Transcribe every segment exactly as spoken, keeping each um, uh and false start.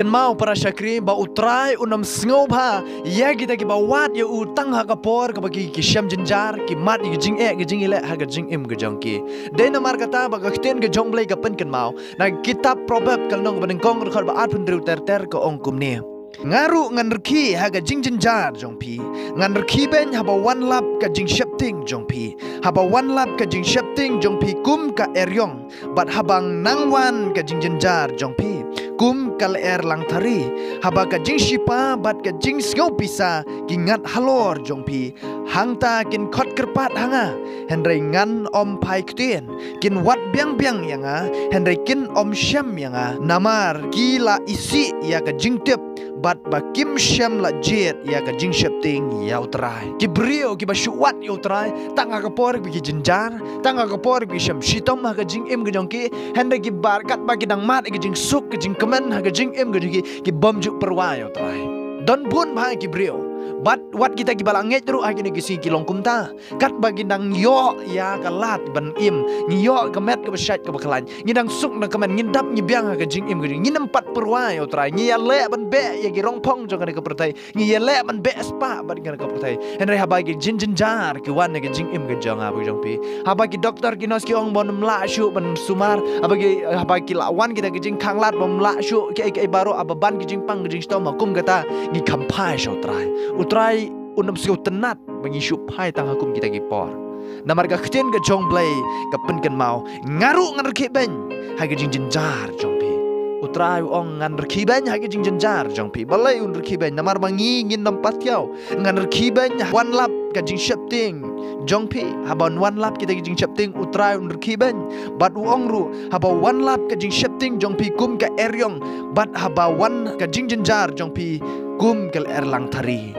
Kynmaw para shakri ba U Trai un ym sngewbha ïa kita kiba wad ïa u tang ha ka por kaba ki, ki shem jynjar, ki mad ïa ka jingeh ka jingïaleh ha ka jingim ka jong ki. Dei namar kata ba ka ktien ka jong U Blei ka pynkynmaw na ka kitab Proverb ka lynnong ba nyngkong, dkhot ba arphew hynriew ter ter ka ong kumne: Nga ruh ngan rkhie ha ka jingjynjar jong phi, ngan rkhie beiñ haba wan lap ka jingsheptieng jong phi, haba wan lap ka jingsheptieng jong phi kum ka eriong, bad haba nang wan ka jingjynjar jong phi kum ka lyer langthari, haba ka jingshipa bad ka jingsngew pisa ki ngat halor jong phi. Hangta kin khot kyrpad ha nga, hynrei ngan ym phai ktien. Kin wad biang biang ïa nga, hynrei kin ym shem ïa nga. Namar ki la isih ïa ka jingtip, bad ba kim shem la jied ïa ka jingsheptieng ïa U Trai. Ki briew kiba shu wad ïa U Trai tang ha ka por ba ki jynjar, tang ha ka por ba ki shem shitom ha ka jingim ka jong ki, hynrei ki bar katba ki dang mad ïa ka jingsuk ka jingkmen ha ka jingim ka jong ki, ki bym ju pyrwa ïa U Trai. Don bun bha ki briew, bad wat kita kiba la ngeit ruh ha kine ki sngi ki long kumta. Katba ki dang ïoh ïa ka lad ban im, ngi ïoh ka met kaba shait kaba khlaiñ, ngi dang suk na ka met, ngin dap ngi biang ha ka jingim ka jong ngi, ngin ym pat pyrwa ïa U Trai, ngi ïaleh ban beh ïa ki rongphong jong kane ka pyrthei, ngi ïaleh ban beh spah bad kane ka pyrthei. Hynrei haba ki jingjynjar ki wan ha ka jingim ka jong nga bad jong phi, haba ki doktor ki nos ki ong ba ym lah shuh ban sumar, haba ki, haba ki la wan kita ki jingkhang lad ba ym lah shuh kiei kiei baroh, haba ban ki jingpang ki jingshitom, ha kum kata ngi kham phai sha U Trai. U Trai un ym sngewtynnat ba ngi shu phai tang ha kum kita ki por. Namar ka ktien ka jong U Blei ka pynkynmaw: Nga ruh ngan rkhie beiñ ha ka jingjynjar jong phi. U Trai u ong ngan rkhie beiñ ha ka jingjynjar jong phi. Balei un rkhie beiñ? Namar ba ngi ngin ym patiaw. Ngan rkhie beiñ wan lap ka jingsheptieng jong phi. Haba wan lap kita ki jingsheptieng, U Trai un rkhie beiñ. Bad u ong ruh, haba wan lap ka jingsheptieng jong phi kum ka eriong, bad haba wan ka jingjynjar jong phi kum ka lyer langthari,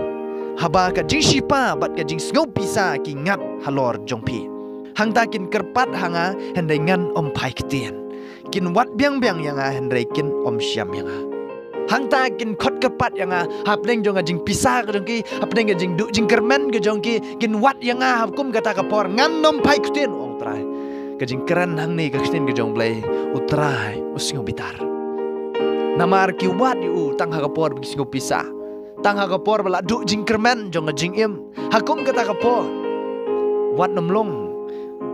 haba ka jingshipa bad ka jingsngew pisa ki ngat halor jong phi. Hangta kin kyrpad ha nga, hynrei ngan ym phai ktien. Kin wad biang biang ïa nga, hynrei kin ym shem ïa nga. Hangta kin khot kyrpad ïa nga hapdeng jong ka jingpisa ka jong ki, hapdeng ka jingduh jingkyrmen ka jong ki, kin wad ïa nga ha kum kata ka por, ngan ym phai ktien, ong U Trai. Ka jingkren hangne ka ktien ka jong U Blei, U Trai u sngew bitar. Namar ki wad ïa u tang ha ka por ba ki sngew pisa, tang ha ka por ba la duh jingkyrmen jong ka jingim. Ha kum kata ka por, wat nym long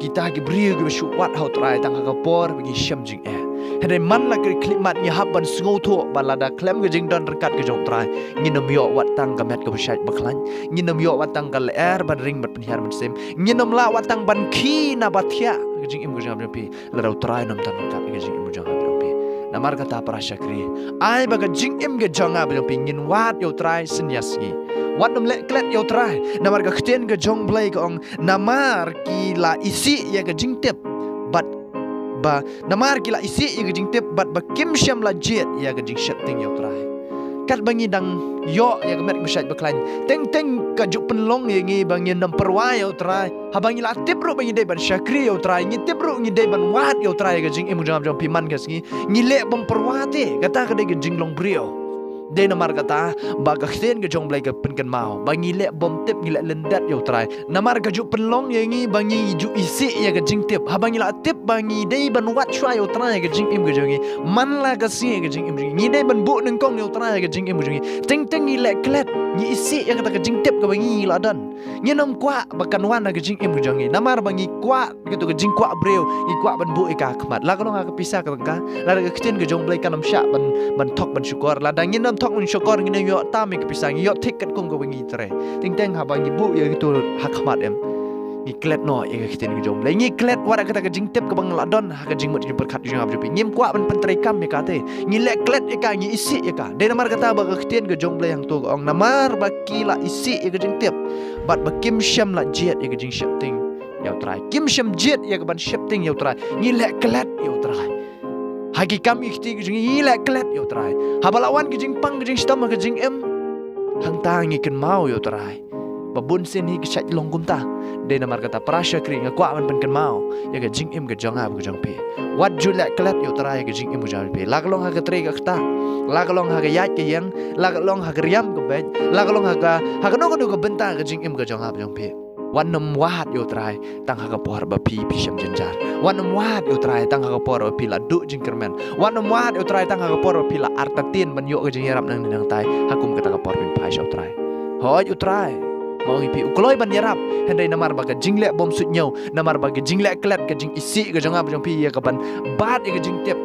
kita ki briew kiba shu wad ha U Trai tang ha ka por ba ngi shem jingeh. Hynrei man la ka khyllipmat ngi hap ban sngewthuh ba lada khlem ka jingdon ryngkat ka jong U Trai, ngin ym ïoh wat tang ka met kaba shait ba khlaiñ, ngin ym ïoh wat tang ka lyer ban ring ban pynhiar mynsiem, ngin ym lah wat tang ban khie na ba thiah ka jingim ka jong nga bad jong phi lada U Trai un ym don ryngkat ka jingim ka jong nga bad jong phi. Namar kata para shakri, ai ba ka jingim ka jong nga bad jong phi ngin wad ïa U Trai synñia sngi. Wat nym leh klet ïa U Trai. Namar ka ktien ka jong U Blei ka ong, namar ki la isih ïa ka jingtip, bad ba, namar ki la isih ïa ka jingtip, bad ba kim shem la jied ïa ka jingsheptieng ïa U Trai. Katba ngi dang ïoh ïa ka met ba shait ba khlaiñ, teng teng ka ju pynlong ïa ngi ba ngin ym pyrwa ïa U Trai. Haba ngi la tip ruh ba ngi dei ban shakri ïa U Trai, ngi tip ruh ngi dei ban wad ïa U Trai ha ka jingim ka jong nga bad jong phi man ka sngi, ngi leh bym pyrwa te. Kata ka dei ka jinglong briew. Dei namar kata ba ka ktien ka jong U Blei ka pynkynmaw ba ngi leh bym tip, ngi leh lyndet ïa U Trai. Namar ka ju pynlong ïa ngi ba ngi ju isih ïa ka jingtip. Haba ngi la tip ba ngi dei ban wad shuwa ïa U Trai ha ka jingim ka jong ngi, man la ka sngi ha ka jingim jong ngi, ngi dei ban buh nyngkong ïa U Trai ha ka jingim ka jong ngi, teng teng ngi leh klet, ngi isih ïa kata ka jingtip kaba ngi la don. Ngin ym kwah ba kan wan ha ka jingim ka jong ngi, namar ba ngi kwah katu ka jingkwah briew, ngi kwah ban buh ïa ka ha khmat. La ka long ha ka pisa ka tyngka, lada ka ktien ka jong U Blei kan ym shah ban, ban thok ban shukor. Lada ngin ym thok ban shukor, ngin ym ïoh tam ïa ka pisa, ngi ïoh thik katkum kaba ngi trei. Teng teng haba ngi buh ïa katu ha khmat em, ngi klet noh ïa ka ktien ka jong U Blei. Ngi klet wat ïa kata ka jingtip kaba ngi la don ha ka jingmut jingpyrkhat jong nga bad jong phi. Ngim kwah ban pyntreikam ïa ka te. Ngi leh klet ïa ka, ngi isih ïa ka. Dei namar kata ba ka ktien ka jong U Blei hangto ka ong, namar ba ki la isih ïa ka jingtip, bad ba kim shem la jied ïa ka jingsheptieng ïa U Trai. Kim shem jied ïa ka ban sheptieng ïa U Trai. Ngi leh klet ïa U Trai. Ha ki kam ki kti ka jong ngi, ngi leh klet ïa U Trai. Haba la wan ka jingpang ka jingshitom ha ka jingim, hangta ngi kynmaw ïa U Trai. Ba bun sien hi ka shait long kumta. Dei namar kata para shakri, nga kwah ban pynkynmaw ïa ka jingim ka jong nga bad ka jong phi. Wat ju leh klet ïa U Trai ha ka jingim ka jong phi. La ka long ha ka trei ka ktah, la ka long ha ka ïaid ka ïeng, la ka long ha ka riam ka beit, la ka long ha ka, ha kano kano ka bynta ka jingim ka jong nga bad jong phi. Wat nym wad ïa u Trai tang ha ka por ba phi, phi shem jynjar. Wat nym wad ïa u Trai tang ha ka por ba phi la duh jingkyrmen. Wat nym wad ïa u Trai tang ha ka por ba phi la artatien ban ïoh ka jingïarap nangne nangtai, ha kum kata ka por phin phai sha u Trai. Hooid u Trai, ma ong ïa phi, u kloi ban ïarap, hynrei namar ba ka jingleh bym suidñiew, namar ba ka jingleh klet, ka jingisih ka jong nga bad jong phi ïa ka ban bat ïa ka jingtip,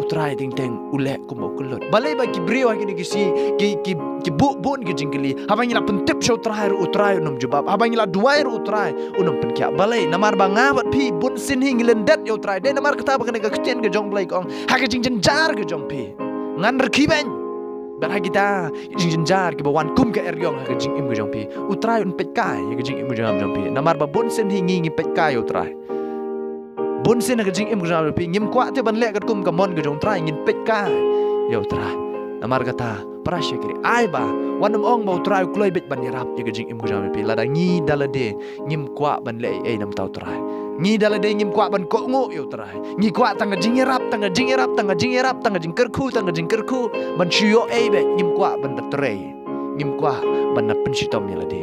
u Trai teng teng u leh kumba u kyllut. Balei ba ki briew ha kine ki sngi ki, ki, ki buh bun ki jingkylli. Haba ngi la pyntip sha u Trai ruh, u Trai un ym jubab. Haba ngi la duwai ruh, u Trai un ym pynkhiah. Balei? Namar ba nga bad phi bun sien hi ngi lyndet ïa u Trai. Dei namar kata ba kane ka ktien ka jong u Blei ka ong, ha ka jingjynjar ka jong phi ngan rkhie beiñ. Bad ha kita ki jingjynjar kiba wan kum ka eriong ha ka jingim ka jong phi, u Trai un peit kai ïa ka jingim ka jong phi. Namar ba bun sien hi ngi, ngi peit kai ïa u Trai. Bun sien ha ka jingim ka jong phi ngim kwah te ban leh katkum ka mon ka jong u Trai, ngin peit kai ïa u Trai. Namar kata, para shakri, ai ba wat nym ong ba u Trai u kloi beit ban ïarap ïa ka jingim ka jong phi. Lada ngi da lade ngim kwah ban leh ei ei na bynta u Trai, ngi da lade ngim kwah ban kohnguh ïa u Trai, ngi kwah tang ka jingïarap, tang ka jingïarap, tang ka jingïarap, tang ka jingkyrkhu, tang ka jingkyrkhu, ban shu ïoh ei beit, ngim kwah ban da trei, ngim kwah ban da pynshitom ïa lade.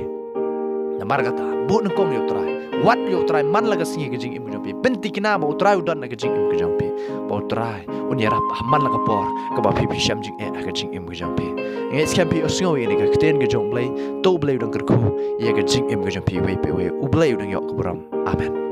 Namar kata, buh nyngkong ïa u Trai, wad ïa u Trai man la ka sngi ha ka jingim ka jong phi. Pynthikna ba u Trai u don ha ka jingim ka jong phi, ba u Trai un ïarap ha man la ka por kaba phi, phi shem jingeh ha ka jingim ka jong phi. Nga ngeit skhem phi ïohsngew ïa kane ka ktien ka jong u Blei. To u Blei u dang kyrkhu ïa ka jingim ka jong phi iwei pa iwei. U Blei u dang ïoh ka burom. Amen.